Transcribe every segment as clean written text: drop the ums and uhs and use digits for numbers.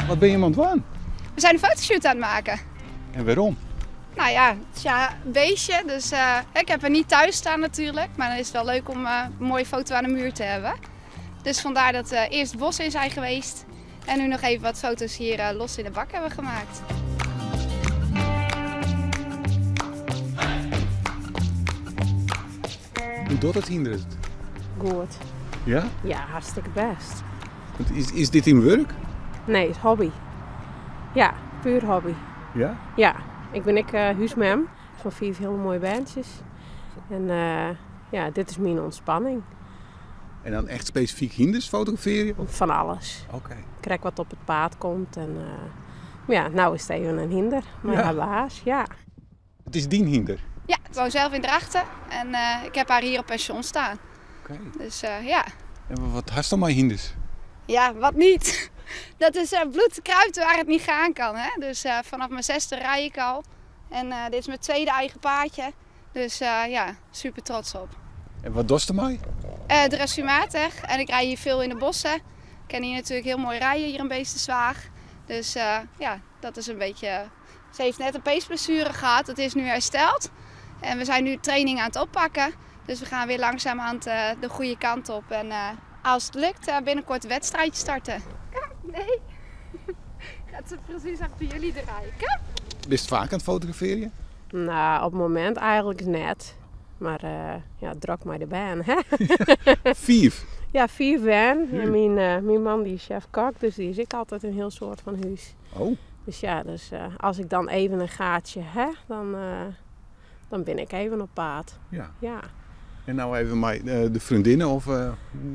Wat binne jim oan it dwaan? We zijn een fotoshoot aan het maken. En wêrom? Nou ja, het is ja een beestje, dus ik heb er niet thuis staan natuurlijk. Maar dan is het wel leuk om een mooie foto aan de muur te hebben. Dus vandaar dat we eerst het bos in zijn geweest. En nu nog even wat foto's hier los in de bak hebben gemaakt. Hoe doet het hier? Goed. Ja? Ja, hartstikke best. Want is dit in werk? Nee, het is hobby. Ja, puur hobby. Ja? Ja, ik ben ik huismem van 4 hele mooie bandjes. En dit is mijn ontspanning. En dan echt specifiek hinders fotograferen? Van alles. Oké. Ik krijg wat op het paad komt. En maar ja, nou is het even een hinder. Maar helaas, ja. Het is dien hinder? Ja, ik woon zelf in Drachten en ik heb haar hier op pension staan. Oké. Dus ja. En wat hast dan maar hinders? Ja, wat niet? Dat is bloed kruipt waar het niet gaan kan. Hè? Dus vanaf mijn 6e rij ik al. En dit is mijn tweede eigen paadje. Dus super trots op. En wat doet ze mij? Dressuurmatig. En ik rij hier veel in de bossen. Ik kan hier natuurlijk heel mooi rijden hier in Beesterzwaag. Dus ja, dat is een beetje... Ze heeft net een peesblessure gehad. Dat is nu hersteld. En we zijn nu training aan het oppakken. Dus we gaan weer langzaam aan de goede kant op. En als het lukt, binnenkort een wedstrijdje starten. Kom, nee. Gaat ze precies achter jullie draaien. Kom. Ben je vaak aan het fotograferen? Nou, op het moment eigenlijk net. Maar drok maar de baan, hè? 5? Ja, 5 baan. Nu. En mijn man die is chef-kok, dus die is ik altijd een heel soort van huis. Oh. Dus als ik dan even een gaatje heb, dan ben ik even op paad. Ja. Ja. En nou even met de vriendinnen of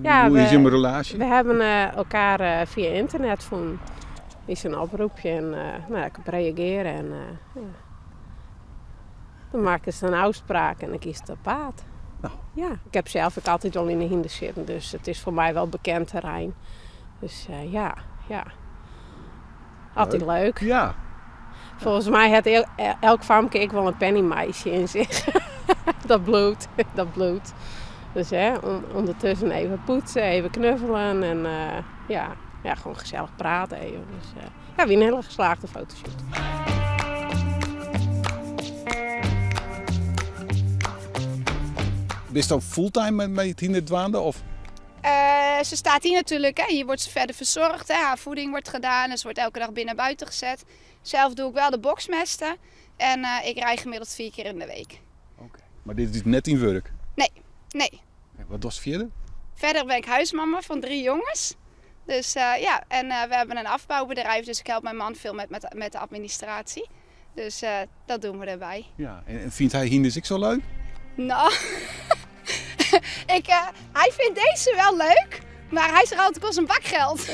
Ja, hoe is je relatie? We hebben elkaar via internet gevonden. Is een oproepje en ik heb reageren en ja. Dan maken ze een afspraak en dan kies ik op paad. Nou. Ja, ik heb zelf ook altijd al in de hinder zitten, dus het is voor mij wel bekend terrein. Dus ja, ja. Altijd Leuk. leuk. Ja. Volgens mij heeft elk famke ik wel een pennymeisje in zich. Dat bloedt, dat bloedt. Dus ondertussen even poetsen, even knuffelen en gewoon gezellig praten even. Dus weer een hele geslaagde fotoshoot. Ben je dan fulltime met het hinder dwaande, of? Ze staat hier natuurlijk, hè. Hier wordt ze verder verzorgd, hè. Haar voeding wordt gedaan en ze wordt elke dag binnen en buiten gezet. Zelf doe ik wel de boxmesten en ik rij gemiddeld 4 keer in de week. Oké. Maar dit is net in werk? Nee, nee. En wat was verder? Verder ben ik huismama van 3 jongens. En we hebben een afbouwbedrijf, dus ik help mijn man veel met de administratie. Dus dat doen we erbij. Ja, en vindt hij hinders ook zo leuk? Nou, hij vindt deze wel leuk, maar hij zegt altijd, het kost een bak geld.